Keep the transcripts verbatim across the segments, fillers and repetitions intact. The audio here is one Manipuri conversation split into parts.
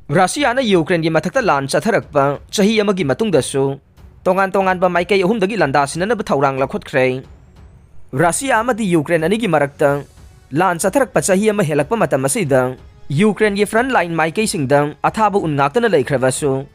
ꯔꯁꯤꯌꯥꯅ ꯌꯨꯀ꯭ꯔꯦꯟꯒꯤ ꯃꯊꯛꯇ ꯂꯥꯟ ꯆꯠꯊꯔꯛꯄ ꯆꯍꯤ ꯑꯃꯒꯤ ꯃꯇꯨꯡꯗꯁꯨ ꯇꯣꯉꯥꯟ ꯇꯣꯉꯥꯟꯕ ꯃꯥꯏꯀꯩ ꯑꯍꯨꯝꯗꯒꯤ ꯂꯥꯟꯗꯥꯁꯤꯟꯅꯅꯕ ꯊꯧꯔꯥꯡ ꯂꯧꯈꯠꯈ꯭ꯔꯦ꯫ ꯔꯁꯤꯌꯥ ꯑꯃꯗꯤ ꯌꯨꯀ꯭ꯔꯦꯟ ꯑꯅꯤꯒꯤ ꯃꯔꯛꯇ ꯂꯥꯟ ꯆꯠꯊꯔꯛꯄ ꯆꯍꯤ ꯑꯃ ꯍꯦꯜꯂꯛꯄ ꯃꯇꯝ ꯑꯁꯤꯗ ꯌꯨꯀ꯭ꯔꯦꯟꯒꯤ front line ꯃꯥꯏꯀꯩꯁꯤꯡꯗ ꯑꯊꯥꯕ ꯎꯟ ꯉꯥꯛꯇꯅ ꯂꯩꯈ꯭ꯔꯕꯁꯨ,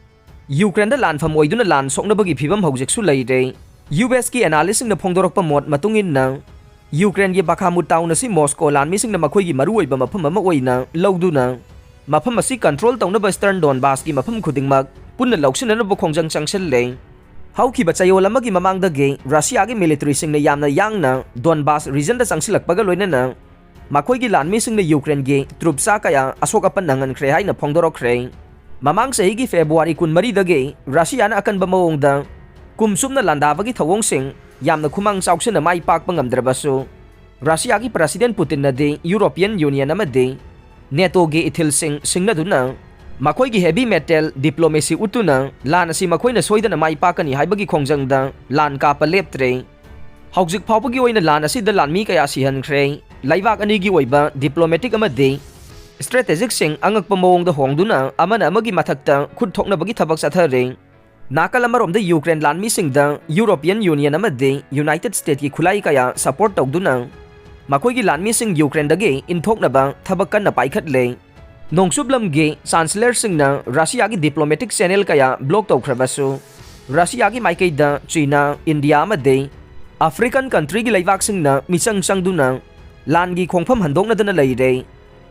ꯌꯨꯀ꯭ꯔꯦꯟꯗ ꯂꯥꯟꯐꯝ ꯑꯣꯏꯗꯨꯅ ꯂꯥꯟ ꯁꯣꯛꯅꯕꯒꯤ ꯐꯤꯕꯝ ꯍꯧꯖꯤꯛꯁꯨ ꯂꯩꯔꯦ꯫ ꯌꯨ ꯑꯦꯁꯀꯤ analystꯁꯤꯡꯅ ꯐꯣꯡꯗꯣꯔꯛꯄ ꯃꯣꯠ ꯃꯇꯨꯡ ꯏꯟꯅ, ꯌꯨꯀ꯭ꯔꯦꯟꯒꯤ ꯕꯥꯈꯥꯃꯨꯠ town ꯑꯁꯤ ꯃꯣꯁꯀꯣ ꯂꯥꯟꯃꯤꯁꯤꯡꯅ ꯃꯈꯣꯏꯒꯤ ꯃꯔꯨꯑꯣꯏꯕ ꯃꯐꯝ ꯑꯃ ꯑꯣꯏꯅ ꯂꯧꯗꯨꯅ, ꯃꯐꯝ ꯑꯁꯤ control ꯇꯧꯅꯕ Eastern Donbasꯀꯤ ꯃꯐꯝ ꯈꯨꯗꯤꯡꯃꯛ ꯄꯨꯟꯅ ꯂꯧꯁꯤꯟꯅꯅꯕ ꯈꯣꯡꯖꯪ ꯆꯪꯁꯤꯜꯂꯦ꯫ ꯍꯧꯈꯤꯕ ꯆꯌꯣꯜ ꯑꯃꯒꯤ ꯃꯃꯥꯡꯗꯒꯤ ꯔꯁꯤꯌꯥꯒꯤ militaryꯁꯤꯡꯅ ꯌꯥꯝꯅ ꯌꯥꯡꯅ Donbas regionꯗ ꯆꯪꯁꯤꯜꯂꯛꯄꯒ ꯂꯣꯏꯅꯅ ꯃꯈꯣꯏꯒꯤ ꯂꯥꯟꯃꯤꯁꯤꯡꯅ ꯌꯨꯀ꯭ꯔꯦꯟꯒꯤ troops ꯀꯌꯥ ꯑꯁꯣꯛ ꯑꯄꯟ ꯅꯪꯍꯟꯈ꯭ꯔꯦ ꯍꯥꯏꯅ ꯐꯣꯡꯗꯣꯔꯛꯈ꯭ꯔꯦ꯫ ꯃꯃꯥꯡ ꯆꯍꯤꯒꯤ February ꯀꯨꯟꯃꯔꯤꯗꯒꯤ ꯔꯁꯤꯌꯥꯅ ꯑꯀꯟꯕ ꯃꯑꯣꯡꯗ ꯀꯨꯝꯁꯨꯝꯅ ꯂꯥꯟꯗꯥꯕꯒꯤ ꯊꯧꯑꯣꯡꯁꯤꯡ ꯌꯥꯝꯅ ꯈꯨꯃꯥꯡ ꯆꯥꯎꯁꯤꯟꯅ ꯃꯥꯏ ꯄꯥꯛꯄ ꯉꯝꯗ꯭ꯔꯕꯁꯨ, ꯔꯁꯤꯌꯥꯒꯤ President Putinꯅꯗꯤ European Union ꯑꯃꯗꯤ NATOꯒꯤ ꯏꯊꯤꯜꯁꯤꯡ ꯁꯤꯡꯅꯗꯨꯅ ꯃꯈꯣꯏꯒꯤ heavy metal diplomacy ꯎꯠꯇꯨꯅ ꯂꯥꯟ ꯑꯁꯤ ꯃꯈꯣꯏꯅ ꯁꯣꯏꯗꯅ ꯃꯥꯏ ꯄꯥꯛꯀꯅꯤ ꯍꯥꯏꯕꯒꯤ ꯈꯣꯡꯖꯪꯗ ꯂꯥꯟ ꯀꯥꯞꯄ ꯂꯦꯞꯇ꯭ꯔꯦ꯫ ꯍꯧꯖꯤꯛ ꯐꯥꯎꯕꯒꯤ ꯑꯣꯏꯅ ꯂꯥꯟ ꯑꯁꯤꯗ ꯂꯥꯟꯃꯤ ꯀꯌꯥ ꯁꯤꯍꯟꯈ꯭ꯔꯦ꯫ ꯂꯩꯕꯥꯛ ꯑꯅꯤꯒꯤ ꯑꯣꯏꯕ diplomatic ꯑꯃꯗꯤ strategyꯁꯤꯡ ꯑꯉꯛꯄ ꯃꯑꯣꯡꯗ ꯍꯣꯡꯗꯨꯅ ꯑꯃꯅ ꯑꯃꯒꯤ ꯃꯊꯛꯇ ꯈꯨꯠ ꯊꯣꯛꯅꯕꯒꯤ ꯊꯕꯛ ꯆꯠꯊꯔꯦ꯫ ꯅꯥꯀꯜ ꯑꯃꯔꯣꯝꯗ ꯌꯨꯀ꯭ꯔꯦꯟ ꯂꯥꯟꯃꯤꯁꯤꯡꯗ European Union ꯑꯃꯗꯤ United Statesꯀꯤ ꯈꯨꯠꯂꯥꯏ ꯀꯌꯥ support ꯇꯧꯗꯨꯅ ꯃꯈꯣꯏꯒꯤ ꯂꯥꯟꯃꯤꯁꯤꯡ ꯌꯨꯀ꯭ꯔꯦꯟꯗꯒꯤ ꯏꯟꯊꯣꯛꯅꯕ ꯊꯕꯛ ꯀꯟꯅ ꯄꯥꯏꯈꯠꯂꯦ꯫ ꯅꯣꯡꯆꯨꯞ ꯂꯝꯒꯤ Chancellersꯁꯤꯡꯅ ꯔꯁꯤꯌꯥꯒꯤ diplomatic channel ꯀꯌꯥ block ꯇꯧꯈ꯭ꯔꯕꯁꯨ, ꯔꯁꯤꯌꯥꯒꯤ ꯃꯥꯏꯀꯩꯗ ꯆꯤꯅꯥ, ꯏꯟꯗꯤꯌꯥ ꯑꯃꯗꯤ African countryꯒꯤ ꯂꯩꯕꯥꯛꯁꯤꯡꯅ ꯃꯤꯆꯪ ꯆꯪꯗꯨꯅ ꯂꯥꯟꯒꯤ ꯈꯣꯡꯐꯝ ꯍꯟꯗꯣꯛꯅꯗꯅ ꯂꯩꯔꯦ꯫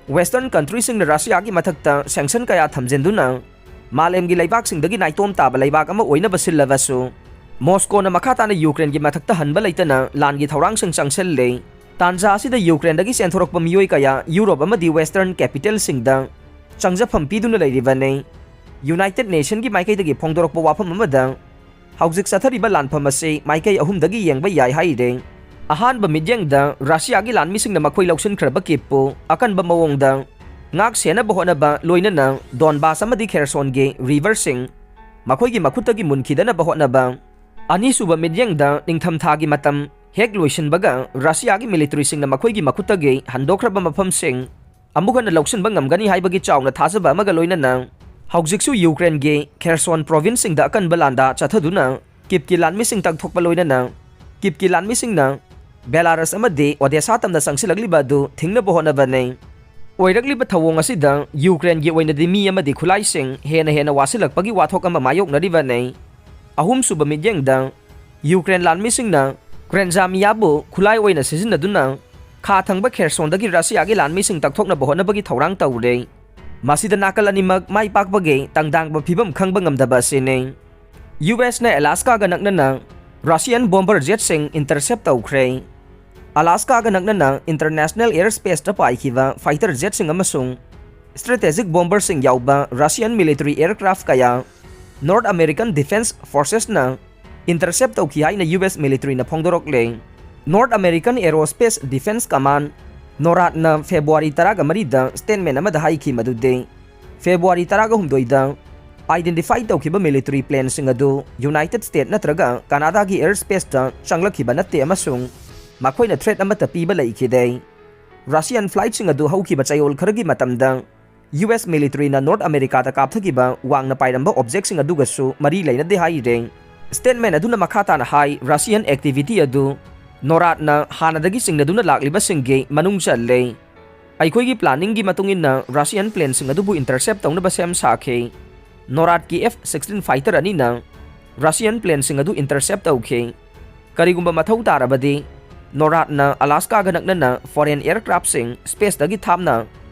Western countryꯁꯤꯡꯅ ꯔꯁꯤꯌꯥꯒꯤ ꯃꯊꯛꯇ sanction ꯀꯌꯥ ꯊꯝꯖꯤꯟꯗꯨꯅ ꯃꯥꯂꯦꯝꯒꯤ ꯂꯩꯕꯥꯛꯁꯤꯡꯗꯒꯤ ꯅꯥꯏꯇꯣꯝ ꯇꯥꯕ ꯂꯩꯕꯥꯛ ꯑꯃ ꯑꯣꯏꯅꯕ ꯁꯤꯜꯂꯕꯁꯨ, ꯃꯣꯁꯀꯣꯅ ꯃꯈꯥ ꯇꯥꯅ ꯌꯨꯀ꯭ꯔꯦꯟꯒꯤ ꯃꯊꯛꯇ ꯍꯟꯕ ꯂꯩꯇꯅ ꯂꯥꯟꯒꯤ ꯊꯧꯔꯥꯡꯁꯤꯡ ꯆꯪꯁꯤꯜꯂꯦ꯫ ꯇꯥꯟꯖꯥ ꯑꯁꯤꯗ ꯌꯨꯀ꯭ꯔꯦꯟꯗꯒꯤ ꯆꯦꯟꯊꯣꯔꯛꯄ ꯃꯤꯑꯣꯏ ꯀꯌꯥ ꯌꯨꯔꯣꯞ ꯑꯃꯗꯤ Western capitalꯁꯤꯡꯗ ꯆꯪꯖꯐꯝ ꯄꯤꯗꯨꯅ ꯂꯩꯔꯤꯕꯅꯤ꯫ United Nationꯒꯤ ꯃꯥꯏꯀꯩꯗꯒꯤ ꯐꯣꯡꯗꯣꯔꯛꯄ ꯋꯥꯐꯝ ꯑꯃꯗ, ꯍꯧꯖꯤꯛ ꯆꯠꯊꯔꯤꯕ ꯂꯥꯟꯐꯝ ꯑꯁꯤ ꯃꯥꯏꯀꯩ ꯑꯍꯨꯝꯗꯒꯤ ꯌꯦꯡꯕ ꯌꯥꯏ ꯍꯥꯏꯔꯦ꯫ ꯑꯍꯥꯟꯕ ꯃꯤꯠꯌꯦꯡꯗ, ꯔꯁꯤꯌꯥꯒꯤ ꯂꯥꯟꯃꯤꯁꯤꯡꯅ ꯃꯈꯣꯏ ꯂꯧꯁꯤꯟꯈ꯭ꯔꯕ ꯀꯤꯞꯄꯨ ꯑꯀꯟꯕ ꯃꯑꯣꯡꯗ ꯉꯥꯛ ꯁꯦꯟꯅꯕ ꯍꯣꯠꯅꯕ, ꯂꯣꯏꯅꯅ ꯗꯣꯟꯕꯥꯁ ꯑꯃꯗꯤ ꯈꯦꯔꯁꯣꯟꯒꯤ riverꯁꯤꯡ ꯃꯈꯣꯏꯒꯤ ꯃꯈꯨꯠꯇꯒꯤ ꯃꯨꯟꯈꯤꯗꯅꯕ ꯍꯣꯠꯅꯕ꯫ ꯑꯅꯤꯁꯨꯕ ꯃꯤꯠꯌꯦꯡꯗ, ꯅꯤꯡꯊꯝꯊꯥꯒꯤ ꯃꯇꯝ ꯍꯦꯛ ꯂꯣꯏꯁꯤꯟꯕꯒ ꯔꯁꯤꯌꯥꯒꯤ militaryꯁꯤꯡꯅ ꯃꯈꯣꯏꯒꯤ ꯃꯈꯨꯠꯇꯒꯤ ꯍꯟꯗꯣꯛꯈ꯭ꯔꯕ ꯃꯐꯝꯁꯤꯡ ꯑꯃꯨꯛ ꯍꯟꯅ ꯂꯧꯁꯤꯟꯕ ꯉꯝꯒꯅꯤ ꯍꯥꯏꯕꯒꯤ ꯆꯥꯎꯅ ꯊꯥꯖꯕ ꯑꯃꯒ ꯂꯣꯏꯅꯅ ꯍꯧꯖꯤꯛꯁꯨ ꯌꯨꯀ꯭ꯔꯦꯟꯒꯤ ꯈꯦꯔꯁꯣꯟ ꯄ꯭ꯔꯣꯚꯤꯟꯁꯁꯤꯡꯗ ꯑꯀꯟꯕ ꯂꯥꯟꯗꯥ ꯆꯠꯊꯗꯨꯅ ꯀꯤꯞꯀꯤ ꯂꯥꯟꯃꯤꯁꯤꯡ ꯇꯛꯊꯣꯛꯄ ꯂꯣꯏꯅꯅ ꯀꯤꯞꯀꯤ ꯂꯥꯟꯃꯤꯁꯤꯡꯅ ꯕꯦꯂꯥꯔꯁ ꯑꯃꯗꯤ ꯑꯣꯗꯦꯁꯥ ꯇꯝꯅ ꯆꯪꯁꯤꯜꯂꯛꯂꯤꯕ ꯑꯗꯨ ꯊꯤꯡꯅꯕ ꯍꯣꯠꯅꯕꯅꯤ꯫ ꯑꯣꯏꯔꯛꯂꯤꯕ ꯊꯧꯑꯣꯡ ꯑꯁꯤꯗ ꯌꯨꯀ꯭ꯔꯦꯟꯒꯤ ꯑꯣꯏꯅꯗꯤ ꯃꯤ ꯑꯃꯗꯤ ꯈꯨꯠꯂꯥꯏꯁꯤꯡ ꯍꯦꯟꯅ ꯍꯦꯟꯅ ꯋꯥꯁꯤꯜꯂꯛꯄꯒꯤ ꯋꯥꯊꯣꯛ ꯑꯃ ꯃꯥꯌꯣꯛꯅꯔꯤꯕꯅꯤ꯫ ꯑꯍꯨꯝꯁꯨꯕ ꯃꯤꯠꯌꯦꯡꯗ, ꯌꯨꯀ꯭ꯔꯦꯟ ꯂꯥꯟꯃꯤꯁꯤꯡꯅ ꯀ꯭ꯔꯦꯟꯖꯥꯃꯤꯌꯥꯕꯨ ꯈꯨꯠꯂꯥꯏ ꯑꯣꯏꯅ ꯁꯤꯖꯤꯟꯅꯗꯨꯅ ꯈꯥ ꯊꯪꯕ ꯈꯦꯔꯁꯣꯟꯗꯒꯤ ꯔꯁꯤꯌꯥꯒꯤ ꯂꯥꯟꯃꯤꯁꯤꯡ ꯇꯛꯊꯣꯛꯅꯕ ꯍꯣꯠꯅꯕꯒꯤ ꯊꯧꯔꯥꯡ ꯇꯧꯔꯦ꯫ ꯃꯁꯤꯗ ꯅꯥꯀꯜ ꯑꯅꯤꯃꯛ ꯃꯥꯏ ꯄꯥꯛꯄꯒꯤ ꯇꯪꯗꯥꯡꯕ ꯐꯤꯕꯝ ꯈꯪꯕ ꯉꯝꯗꯕ ꯑꯁꯤꯅꯤ꯫ ꯌꯨ ꯑꯦꯁꯅ ꯑꯦꯂꯥꯁꯀꯥꯒ ꯅꯛꯅꯅ ꯔꯁꯤꯌꯥꯟ ꯕꯣꯝꯕꯔ ꯖꯦꯠꯁꯤꯡ ꯏꯟꯇꯔꯁꯦꯞ ꯇꯧꯈ꯭ꯔꯦ꯫ ꯑꯂꯥꯁꯀꯥꯒ ꯅꯛꯅꯅ ꯏꯟꯇꯔꯅꯦꯁꯅꯦꯜ ꯑꯦꯌꯔ ꯁ꯭ꯄꯦꯁꯇ ꯄꯥꯏꯈꯤꯕ ꯐꯥꯏꯇꯔ ꯖꯦꯠꯁꯤꯡ ꯑꯃꯁꯨꯡ ꯁ꯭ꯇ꯭ꯔꯦꯇꯦꯖꯤꯛ ꯕꯣꯝꯕꯔꯁꯤꯡ ꯌꯥꯎꯕ ꯔꯁꯤꯌꯥꯟ ꯃꯤꯂꯤꯇꯔꯤ ꯑꯦꯌꯔꯀ꯭ꯔꯥꯐ ꯀꯌꯥ ꯅꯣꯔꯠ ꯑꯃꯦꯔꯤꯀꯟ ꯗꯤꯐꯦꯟꯁ ꯐꯣꯔꯁꯦꯁꯅ ꯏꯟꯇꯔꯁꯦꯞ ꯇꯧꯈꯤ ꯍꯥꯏꯅ ꯌꯨ ꯑꯦꯁ ꯃꯤꯂꯤꯇꯔꯤꯅ ꯐꯣꯡꯗꯣꯔꯛꯂꯦ꯫ North American aerospace defence command, ꯅꯣꯔꯥꯗꯅ ꯐꯦꯕ꯭ꯔꯨꯋꯥꯔꯤ ꯇꯔꯥꯒ ꯃꯔꯤꯗ ꯁ꯭ꯇꯦꯠꯃꯦꯟ ꯑꯃꯗ ꯍꯥꯏꯈꯤ ꯃꯗꯨꯗꯤ ꯐꯦꯕ꯭ꯔꯨꯋꯥꯔꯤ ꯇꯔꯥꯒ ꯍꯨꯝꯗꯣꯏꯗ ꯑꯥꯏꯗꯦꯟꯇꯤꯐꯥꯏ ꯇꯧꯈꯤꯕ ꯃꯤꯂꯤꯇꯔꯤ ꯄ꯭ꯂꯦꯟꯁꯤꯡ ꯑꯗꯨ ꯌꯨꯅꯥꯏꯇꯦꯗ ꯁ꯭ꯇꯦꯠ ꯅꯠꯇ꯭ꯔꯒ ꯀꯅꯥꯗꯥꯒꯤ ꯑꯦꯌꯔ ꯁ꯭ꯄꯦꯁꯇ ꯆꯪꯂꯛꯈꯤꯕ ꯅꯠꯇꯦ ꯑꯃꯁꯨꯡ ꯃꯈꯣꯏꯅ ꯊ꯭ꯔꯦꯠ ꯑꯃꯠꯇ ꯄꯤꯕ ꯂꯩꯈꯤꯗꯦ꯫ ꯔꯁꯤꯌꯥꯟ ꯐ꯭ꯂꯥꯏꯠꯁꯤꯡ ꯑꯗꯨ ꯍꯧꯈꯤꯕ ꯆꯌꯣꯜ ꯈꯔꯒꯤ ꯃꯇꯝꯗ ꯌꯨ ꯑꯦꯁ ꯃꯤꯂꯤꯇꯔꯤꯅ ꯅꯣꯔꯠ ꯑꯃꯦꯔꯤꯀꯥꯗ ꯀꯥꯞꯊꯈꯤꯕ ꯋꯥꯡꯅ ꯄꯥꯏꯔꯝꯕ ꯑꯣꯕꯖꯦꯛꯁꯤꯡ ꯑꯗꯨꯒꯁꯨ ꯃꯔꯤ ꯂꯩꯅꯗꯦ ꯍꯥꯏꯔꯦ꯫ ꯁ꯭ꯇꯦꯠꯃꯦꯟ ꯑꯗꯨꯅ ꯃꯈꯥ ꯇꯥꯅ ꯍꯥꯏ, ꯔꯁꯤꯌꯥꯟ ꯑꯦꯛꯇꯤꯚꯤꯇꯤ ꯑꯗꯨ ꯅꯣꯔꯥꯗꯅ ꯍꯥꯟꯅꯗꯒꯤ ꯆꯤꯡꯅꯗꯨꯅ ꯂꯥꯛꯂꯤꯕꯁꯤꯡꯒꯤ ꯃꯅꯨꯡ ꯆꯜꯂꯦ꯫ ꯑꯩꯈꯣꯏꯒꯤ ꯄ꯭ꯂꯥꯅꯤꯡꯒꯤ ꯃꯇꯨꯡ ꯏꯟꯅ ꯔꯁꯤꯌꯥꯟ ꯄ꯭ꯂꯦꯟꯁꯤꯡ ꯑꯗꯨꯕꯨ ꯏꯟꯇꯔꯁꯦꯞ ꯇꯧꯅꯕ ꯁꯦꯝ ꯁꯥꯈꯤ꯫ ꯅꯣꯔꯥꯗꯀꯤ ꯑꯦꯐ ꯁꯤꯛꯁꯇꯤꯟ ꯐꯥꯏꯇꯔ ꯑꯅꯤꯅ ꯔꯁꯤꯌꯥꯟ ꯄ꯭ꯂꯦꯟꯁꯤꯡ ꯑꯗꯨ ꯏꯟꯇꯔꯁꯦꯞ ꯇꯧꯈꯤ꯫ ꯀꯔꯤꯒꯨꯝꯕ ꯃꯊꯧ ꯇꯥꯔꯕꯗꯤ, ꯅꯣꯔꯥꯗꯅ ꯑꯂꯥꯁꯀꯥꯒ ꯅꯛꯅꯅ ꯐꯣꯔꯦꯟ ꯑꯦꯌꯔꯀ꯭ꯔꯥꯐꯁꯤꯡ ꯁ꯭ꯄꯦꯁꯇꯒꯤ ꯊꯥꯞꯅ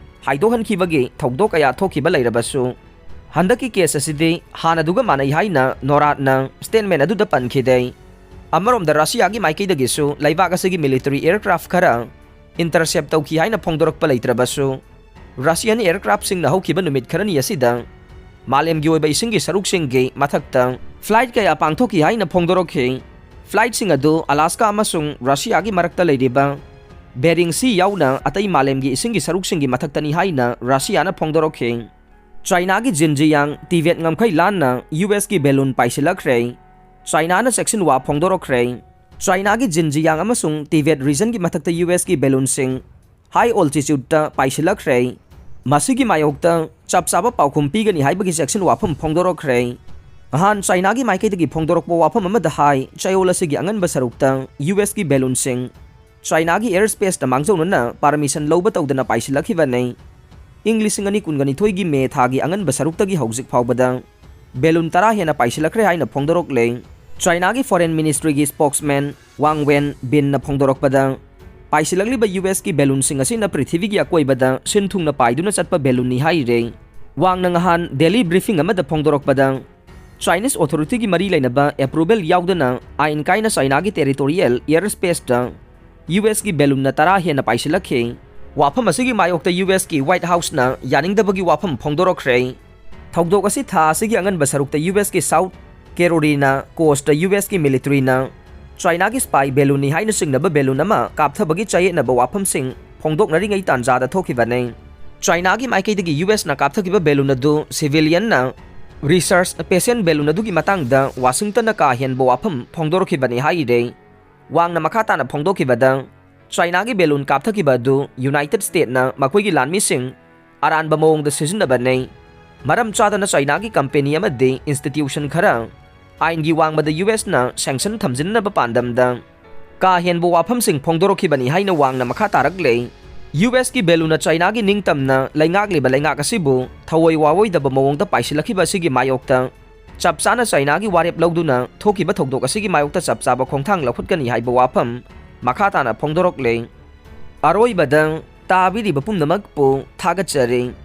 ꯍꯥꯏꯗꯣꯛꯍꯟꯈꯤꯕꯒꯤ ꯊꯧꯗꯣꯛ ꯀꯌꯥ ꯊꯣꯛꯈꯤꯕ ꯂꯩꯔꯕꯁꯨ, ꯍꯟꯗꯛꯀꯤ ꯀꯦꯁ ꯑꯁꯤꯗꯤ ꯍꯥꯟꯅꯗꯨꯒ ꯃꯥꯟꯅꯩ ꯍꯥꯏꯅ ꯅꯣꯔꯥꯗꯅ ꯁ꯭ꯇꯦꯠꯃꯦꯟ ꯑꯗꯨꯗ ꯄꯟꯈꯤꯗꯦ꯫ ꯑꯃꯔꯣꯝꯗ, ꯔꯁꯤꯌꯥꯒꯤ ꯃꯥꯏꯀꯩꯗꯒꯤꯁꯨ ꯂꯩꯕꯥꯛ ꯑꯁꯤꯒꯤ ꯃꯤꯂꯤꯇꯔꯤ ꯑꯦꯌꯔꯀ꯭ꯔꯥꯐ ꯈꯔ ꯏꯟꯇꯔꯁꯦꯞ ꯇꯧꯈꯤ ꯍꯥꯏꯅ ꯐꯣꯡꯗꯣꯔꯛꯄ ꯂꯩꯇ꯭ꯔꯕꯁꯨ, ꯔꯁꯤꯌꯥꯟ ꯑꯦꯌꯔꯀ꯭ꯔꯥꯐꯁꯤꯡꯅ ꯍꯧꯈꯤꯕ ꯅꯨꯃꯤꯠ ꯈꯔꯅꯤ ꯑꯁꯤꯗ ꯃꯥꯂꯦꯝꯒꯤ ꯑꯣꯏꯕ ꯏꯁꯤꯡꯒꯤ ꯁꯔꯨꯛꯁꯤꯡꯒꯤ ꯃꯊꯛꯇ ꯐ꯭ꯂꯥꯏꯠ ꯀꯌꯥ ꯄꯥꯡꯊꯣꯛꯈꯤ ꯍꯥꯏꯅ ꯐꯣꯡꯗꯣꯔꯛꯈꯤ꯫ ꯐ꯭ꯂꯥꯏꯠꯁꯤꯡ ꯑꯗꯨ ꯑꯂꯥꯁꯀꯥ ꯑꯃꯁꯨꯡ ꯔꯁꯤꯌꯥꯒꯤ ꯃꯔꯛꯇ ꯂꯩꯔꯤꯕ ꯕꯦꯔꯤꯡ ꯁꯤ ꯌꯥꯎꯅ ꯑꯇꯩ ꯃꯥꯂꯦꯝꯒꯤ ꯏꯁꯤꯡꯒꯤ ꯁꯔꯨꯛꯁꯤꯡꯒꯤ ꯃꯊꯛꯇꯅꯤ ꯍꯥꯏꯅ ꯔꯁꯤꯌꯥꯅ ꯐꯣꯡꯗꯣꯔꯛꯈꯤ꯫ ꯆꯥꯏꯅꯥꯒꯤ ꯖꯤꯟꯖꯤꯌꯥꯡ ꯇꯤꯕꯦꯠ ꯉꯝꯈꯩ ꯂꯥꯟꯅ ꯌꯨ ꯑꯦꯁꯀꯤ ꯕꯦꯂꯨꯟ ꯄꯥꯏꯁꯤꯜꯂꯛꯈ꯭ꯔꯦ꯫ ꯆꯥꯏꯅꯥꯅ ꯆꯦꯛꯁꯤꯟ ꯋꯥ ꯐꯣꯡꯗꯣꯔꯛꯈ꯭ꯔꯦ꯫ ꯆꯥꯏꯅꯥꯒꯤ ꯖꯤꯟꯖꯤꯌꯥꯡ ꯑꯃꯁꯨꯡ ꯇꯤꯕꯦꯠ ꯔꯤꯖꯟꯒꯤ ꯃꯊꯛꯇ ꯌꯨ ꯑꯦꯁꯀꯤ ꯕꯦꯂꯨꯟꯁꯤꯡ high altitudeꯇ ꯄꯥꯏꯁꯤꯜꯂꯛꯈ꯭ꯔꯦ꯫ ꯃꯁꯤꯒꯤ ꯃꯥꯌꯣꯛꯇ ꯆꯞ ꯆꯥꯕ ꯄꯥꯎꯈꯨꯝ ꯄꯤꯒꯅꯤ ꯍꯥꯏꯕꯒꯤ ꯆꯦꯛꯁꯤꯟ ꯋꯥꯐꯝ ꯐꯣꯡꯗꯣꯔꯛꯈ꯭ꯔꯦ꯫ ꯅꯍꯥꯟ ꯆꯥꯏꯅꯥꯒꯤ ꯃꯥꯏꯀꯩꯗꯒꯤ ꯐꯣꯡꯗꯣꯔꯛꯄ ꯋꯥꯐꯝ ꯑꯃꯗ ꯍꯥꯏ, ꯆꯌꯣꯜ ꯑꯁꯤꯒꯤ ꯑꯉꯟꯕ ꯁꯔꯨꯛꯇ ꯌꯨ ꯑꯦꯁꯀꯤ ꯕꯦꯂꯨꯟꯁꯤꯡ ꯆꯥꯏꯅꯥꯒꯤ ꯑꯦꯌꯔ ꯁ꯭ꯄꯦꯁꯇ ꯃꯥꯡꯖꯧꯅꯅ ꯄꯥꯔꯃꯤꯁꯟ ꯂꯧꯕ ꯇꯧꯗꯅ ꯄꯥꯏꯁꯤꯜꯂꯛꯈꯤꯕꯅꯤ꯫ ꯏꯪ ꯂꯤꯁꯤꯡ ꯑꯅꯤ ꯀꯨꯟꯒ ꯅꯤꯊꯣꯏꯒꯤ ꯃꯦ ꯊꯥꯒꯤ ꯑꯉꯟꯕ ꯁꯔꯨꯛꯇꯒꯤ ꯍꯧꯖꯤꯛ ꯐꯥꯎꯕꯗ ꯕꯦꯂꯨꯟ ꯇꯔꯥ ꯍꯦꯟꯅ ꯄꯥꯏꯁꯤꯜꯂꯛꯈ꯭ꯔꯦ ꯍꯥꯏꯅ ꯐꯣꯡꯗꯣꯔꯛꯂꯦ꯫ ꯆꯥꯏꯅꯥꯒꯤ ꯐꯣꯔꯦꯟ ꯃꯤꯅꯤꯁꯇ꯭ꯔꯤꯒꯤ ꯁ꯭ꯄꯣꯛꯁꯃꯦꯟ ꯋꯥꯡ ꯋꯦꯟ ꯕꯤꯟꯅ ꯐꯣꯡꯗꯣꯔꯛꯄꯗ, ꯄꯥꯏꯁꯤꯜꯂꯛꯂꯤꯕ ꯌꯨ ꯑꯦꯁꯀꯤ ꯕꯦꯂꯨꯟꯁꯤꯡ ꯑꯁꯤꯅ ꯄ꯭ꯔꯤꯊꯤꯕꯤꯒꯤ ꯑꯀꯣꯏꯕꯗ ꯁꯤꯟ ꯊꯨꯡꯅ ꯄꯥꯏꯗꯨꯅ ꯆꯠꯄ ꯕꯦꯂꯨꯟꯅꯤ ꯍꯥꯏꯔꯦ꯫ ꯋꯥꯡꯅ ꯉꯍꯥꯟ ꯗꯦꯂꯤ ꯕ꯭ꯔꯤꯐꯤꯡ ꯑꯃꯗ ꯐꯣꯡꯗꯣꯔꯛꯄꯗ, ꯆꯥꯏꯅꯤꯁ ꯑꯣꯊꯣꯔꯤꯇꯤꯒꯤ ꯃꯔꯤ ꯂꯩꯅꯕ ꯑꯦꯄ꯭ꯔꯨꯚꯦꯜ ꯌꯥꯎꯗꯅ ꯑꯥꯏꯟ ꯀꯥꯏꯅ ꯆꯥꯏꯅꯥꯒꯤ ꯇꯦꯔꯤꯇꯣꯔꯤꯌꯦꯜ ꯑꯦꯌꯔ ꯁ꯭ꯄꯦꯁꯇ ꯌꯨ ꯑꯦꯁꯀꯤ ꯕꯦꯂꯨꯟꯅ ꯇꯔꯥ ꯍꯦꯟꯅ ꯄꯥꯏꯁꯤꯜꯂꯛꯈꯤ꯫ ꯋꯥꯐꯝ ꯑꯁꯤꯒꯤ ꯃꯥꯌꯣꯛꯇ ꯌꯨ ꯑꯦꯁꯀꯤ ꯋꯥꯏꯠ ꯍꯥꯎꯁꯅ ꯌꯥꯅꯤꯡꯗꯕꯒꯤ ꯋꯥꯐꯝ ꯐꯣꯡꯗꯣꯔꯛꯈ꯭ꯔꯦ꯫ ꯊꯧꯗꯣꯛ ꯑꯁꯤ ꯊꯥ ꯑꯁꯤꯒꯤ ꯑꯉꯟꯕ ꯁꯔꯨꯛꯇ ꯌꯨ ꯑꯦꯁꯀꯤ ꯁꯥꯎꯠ ꯀꯦꯔꯣꯂꯤꯅꯥ ꯀꯣꯁꯇ ꯌꯨ ꯑꯦꯁꯀꯤ ꯃꯤꯂꯤꯇꯔꯤꯅ ꯆꯥꯏꯅꯥꯒꯤ ꯁ꯭ꯄꯥꯏ ꯕꯦꯂꯨꯟꯅꯤ ꯍꯥꯏꯅ ꯆꯤꯡꯅꯕ ꯕꯦꯂꯨꯟ ꯑꯃ ꯀꯥꯞꯊꯕꯒꯤ ꯆꯌꯦꯠꯅꯕ ꯋꯥꯐꯝꯁꯤꯡ ꯐꯣꯡꯗꯣꯛꯅꯔꯤꯉꯩ ꯇꯥꯟꯖꯥꯗ ꯊꯣꯛꯈꯤꯕꯅꯤ꯫ ꯆꯥꯏꯅꯥꯒꯤ ꯃꯥꯏꯀꯩꯗꯒꯤ ꯌꯨ ꯑꯦꯁꯅ ꯀꯥꯞꯊꯈꯤꯕ ꯕꯦꯂꯨꯟ ꯑꯗꯨ ꯁꯤꯚꯤꯂꯤꯌꯟꯅ ꯔꯤꯁꯔꯆ ꯄꯦꯁꯦꯟ ꯕꯦꯂꯨꯟ ꯑꯗꯨꯒꯤ ꯃꯇꯥꯡꯗ ꯋꯥꯁꯤꯡꯇꯟꯅ ꯀꯥ ꯍꯦꯟꯕ ꯋꯥꯐꯝ ꯐꯣꯡꯗꯣꯔꯛꯈꯤꯕꯅꯤ ꯍꯥꯏꯔꯦ꯫ ꯋꯥꯡꯅ ꯃꯈꯥ ꯇꯥꯅ ꯐꯣꯡꯗꯣꯛꯈꯤꯕꯗ, ꯆꯥꯏꯅꯥꯒꯤ ꯕꯦꯂꯨꯟ ꯀꯥꯞꯊꯈꯤꯕ ꯑꯗꯨ ꯌꯨꯅꯥꯏꯇꯦꯗ ꯁ꯭ꯇꯦꯠꯅ ꯃꯈꯣꯏꯒꯤ ꯂꯥꯟꯃꯤꯁꯤꯡ ꯑꯔꯥꯟꯕ ꯃꯑꯣꯡꯗ ꯁꯤꯖꯤꯟꯅꯕꯅꯤ꯫ ꯃꯔꯝ ꯆꯥꯗꯅ ꯆꯥꯏꯅꯥꯒꯤ ꯀꯝꯄꯦꯅꯤ ꯑꯃꯗꯤ ꯏꯟꯁꯇꯤꯇ꯭ꯌꯨꯁꯟ ꯈꯔ ꯑꯥꯏꯟꯒꯤ ꯋꯥꯡꯃꯗ ꯌꯨ ꯑꯦꯁꯅ ꯁꯦꯡꯁꯟ ꯊꯝꯖꯤꯟꯅꯕ ꯄꯥꯟꯗꯝꯗ ꯀꯥ ꯍꯦꯟꯕ ꯋꯥꯐꯝꯁꯤꯡ ꯐꯣꯡꯗꯣꯔꯛꯈꯤꯕꯅꯤ ꯍꯥꯏꯅ ꯋꯥꯡꯅ ꯃꯈꯥ ꯇꯥꯔꯛꯂꯦ꯫ ꯌꯨ ꯑꯦꯁꯀꯤ ꯕꯦꯂꯨꯟꯅ ꯆꯥꯏꯅꯥꯒꯤ ꯅꯤꯡꯇꯝꯅ ꯂꯩꯉꯥꯛꯂꯤꯕ ꯂꯩꯉꯥꯛ ꯑꯁꯤꯕꯨ ꯊꯑꯣꯏ ꯋꯥꯑꯣꯏꯗꯕ ꯃꯑꯣꯡꯗ ꯄꯥꯏꯁꯤꯜꯂꯛꯈꯤꯕ ꯑꯁꯤꯒꯤ ꯃꯥꯌꯣꯛꯇ ꯆꯞ ꯆꯥꯅ ꯆꯥꯏꯅꯥꯒꯤ ꯋꯥꯔꯦꯞ ꯂꯧꯗꯨꯅ ꯊꯣꯛꯈꯤꯕ ꯊꯧꯗꯣꯛ ꯑꯁꯤꯒꯤ ꯃꯥꯌꯣꯛꯇ ꯆꯞ ꯆꯥꯕ ꯈꯣꯡꯊꯥꯡ ꯂꯧꯈꯠꯀꯅꯤ ꯍꯥꯏꯕ ꯋꯥꯐꯝ ꯃꯈꯥ ꯇꯥꯅ ꯐꯣꯡꯗꯣꯔꯛꯂꯦ꯫ ꯑꯔꯣꯏꯕꯗ, ꯇꯥꯕꯤꯔꯤꯕ ꯄꯨꯝꯅꯃꯛꯄꯨ ꯊꯥꯒꯠꯆꯔꯤ꯫